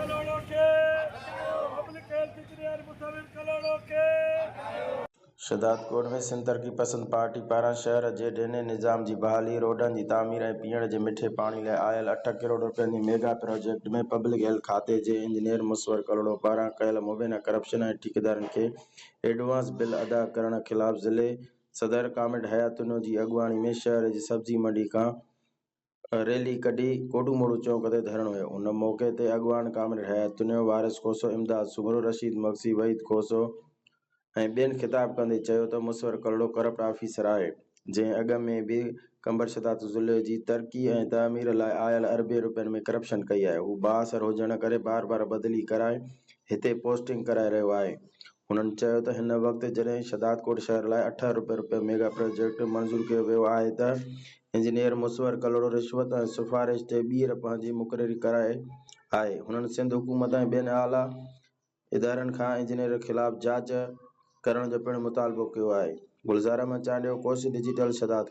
ڪلهوڙو کي public health engineer مصور ڪلهوڙو کي. شهدادڪوٽ ۾ سنڌ ترقي پسند پارٽي پاران شهر جي ڊرينيج نظام جي بحالي، روڊن جي تعمير ۽ پيئڻ جي مٺي پاڻي لاء آيل 8 ڪروڙ رپين جي ميگا پراجيڪٽ ۾ پبلڪ هيلٿ کاتي جي انجنيئر مصور ڪلهوڙو پاران ڪيل مبينا ڪرپشن ۽ ٺيڪيدارن کي ايڊوانس بل ادا ڪرڻ خلاف ضلعي صدر ڪامريڊ حيات تنيو جي اڳواڻي ۾ شهر جي سبزي منڊي کان ريلي ڪڍي ڪوڏوموڙو چونڪ تي ڌرڻو هنيو. ان موقعي تي اڳواڻ ڪامريڊ حيات تنيو، وارث کوسو، امداد سومرو، رشيد مگسي، وحيد کوسو ۽ ٻين خطاب ڪندي چيو ته مصور ڪلهوڙو ڪرپٽ آفيسر آهي، جنهن اڳ ۾ به قمبر-شھداد ضلعي جي ترقي ۽ تعمير لاء آيل اربين رپين ۾ ڪرپشن ڪئي آهي، هو بااثر هجڻ ڪري بار بار بدلي ڪرائي هتي پوسٽنگ ڪرائي رهيو آهي. هنن چيو ته هن وقت جڏهن شھدادڪوٽ شهر لاء 8 ارب رپيا ميگا پراجيڪٽ منظور ڪيو ويو آهي ته انجنيئر مصور ڪلهوڙو رشوت ۽ سفارش تي ٻيهر پنهنجي مقرري ڪرائي آهي. هنن سنڌ حڪومت ۽ ٻين اعليٰ ادارن کان انجنيئر خلاف جاچ ڪرڻ جو پڻ مطالبو ڪيو آهي. گلزار احمد چانڊيو، ڪوشش ڊجيٽل، شھدادڪوٽ.